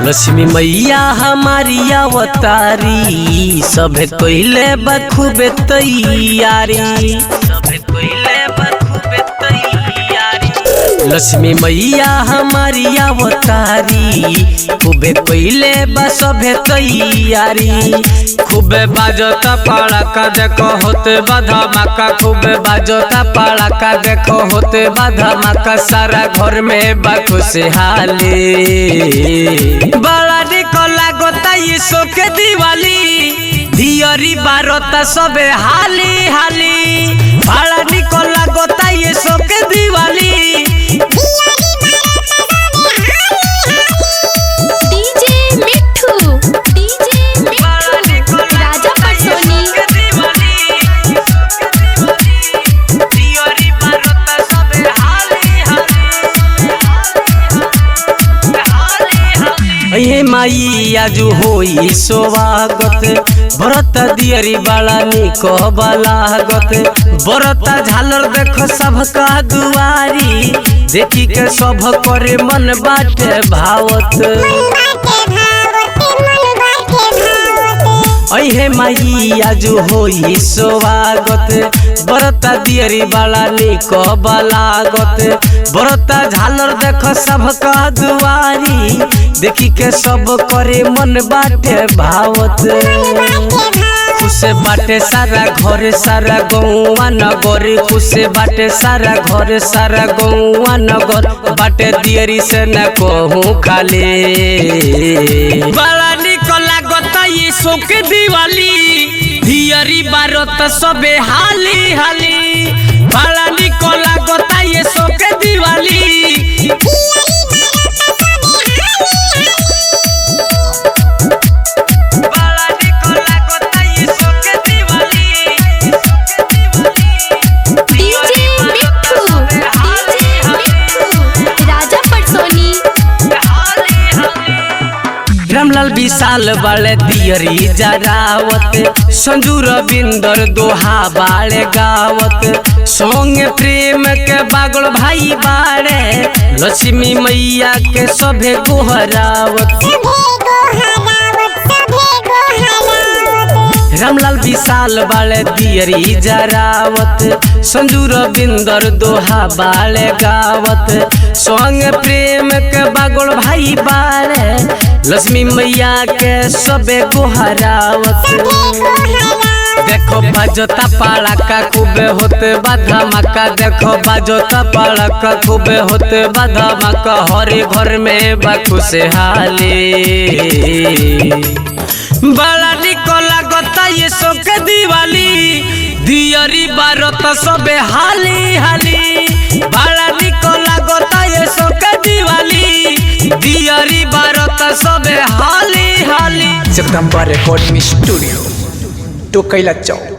लक्ष्मी मैया हमारी अवतारी, सभे कइले बखूबे तैयारी। सभे कइले बखूबे तैयारी। लक्ष्मी मैया हमारी अवतारी, खूबे कइले बा सभे तैयारी। खूबे बाजता पड़ाका देखो होते बाधा माका, खूबे बाजता पड़ाका देखो होते बाधा माका। सारा घर में बा खुशहाली, बड़ा निक लागता ये शोके दिवाली। धियरी बारता सबे हाली हाली, बड़ा निक लागता ये शोके दिवाली। डीजे मिठू, डीजे मिठू, राजा परसोनी। हे माई आजु होई स्वागत, भरत दियरी बाला निक लागत। बरता झालर देखो सबका दुआरी, देखी के सब करे मन बाटे भावत। अहे माई आजु होई स्वागत, बरता दियरी बाला निक लागत। बरता झालर देखो सबका दुआरी, देखी के सब करे मन बाटे भावत। खुश बाटे सारा घर सारा गौवा नगर, खुश बाटे सारा घर सारा गौवा नगर। बाटे दियरी से न कहूँ खाली, बड़ा निक लागता ये शोक दिवाली। दियरी बारत सबे हाली हाली, बड़ा निक लागता ये शोक दिवाली। बड़ा निक लागता ये शोक दिवाली। डीजे मिठू, डीजे मिठू, राजा परसोनी। रामलाल विशाल बाले दियरी जरावत, संजू रविंदर दोहा बाले गावत। संग प्रेम के बागल भाई बाड़े, लक्ष्मी मैया के सभे गोहरावत। रामलाल विशाल बाले दियरी जरावत, संजू रविंदर दोहा बाले गावत। संग प्रेम के बागल भाई बाड़े, लक्ष्मी मैया के सबे गोहरावत। देखो बाजता पड़ाका खूबे होते बाधा मक्का, देखो बाजता पड़ाका खूबे होते बाधा मक्का। हरे घर में बा खुशहाली, बड़ा निक लागता ये शोक दिवाली। दियरी बारत सबे हाली हाली, बड़ा निक लागता ये शोक दिवाली। दियरी बारत सबे हाली हाली। जगदम्बा रिकॉर्डिंग स्टूडियो, टोकैला चौक।